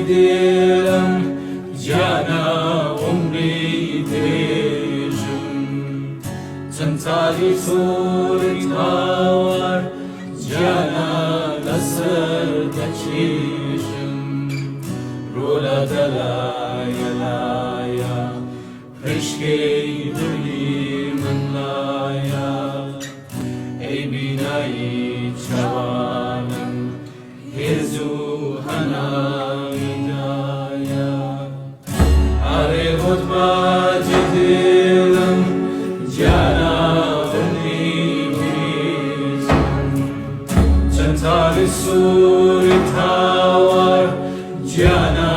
دێرم گیانە عومری درێژم چەند تالی سووری تاوار گیانە لەسەر دەکێشم ڕۆلە دەلایە لایە پرشکەی دڵی من لایە ئەی بینایی چاوانم هێز و هەناوی دایە ئارێ بۆت باجی دڵم گیانە عومری درێژم چەند تالی سووری تاوار گیانە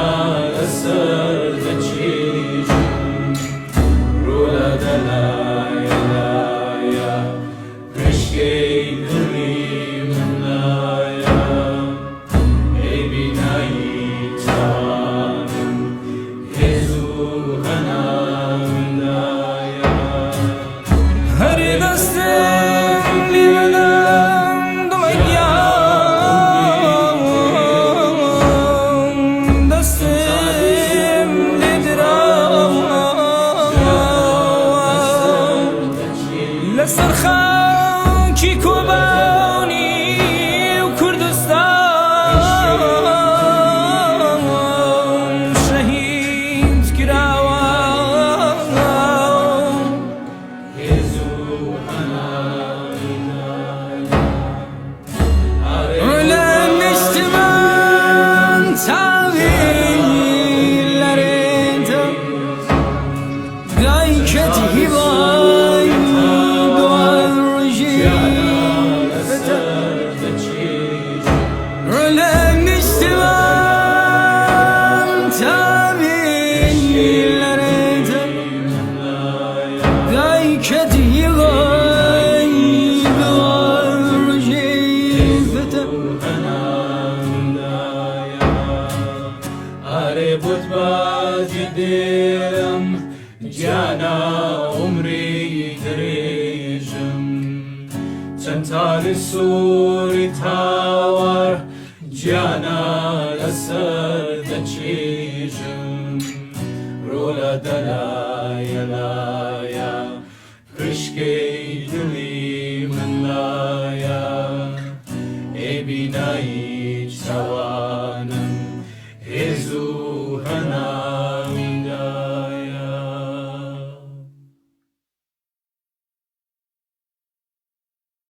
لەسەر دەکێشم ڕۆلە دەلایە لایە پرشکەی دڵی من لایە ئەی بینایی چاوانم هێز و هەناوی دایە. هەر دەستم لێ بدەم دڵە گیان دەستم لێ دراوە لەسەر خاکی کۆبانی و کوردستان شەهید کراوە. لە نیشتمان چاوی لەرێتە دایکت هیوای دواڕۆژی لە نیشتمان چاوی لەرێتە دایکت هیوای دواڕۆژی ئارێ بۆت باجی دێرم گیانە عومری درێژم چەند تالی سووری تاوار گیانە لەسەر دەچێژم ڕۆلە دەلایە لایە پرشکەی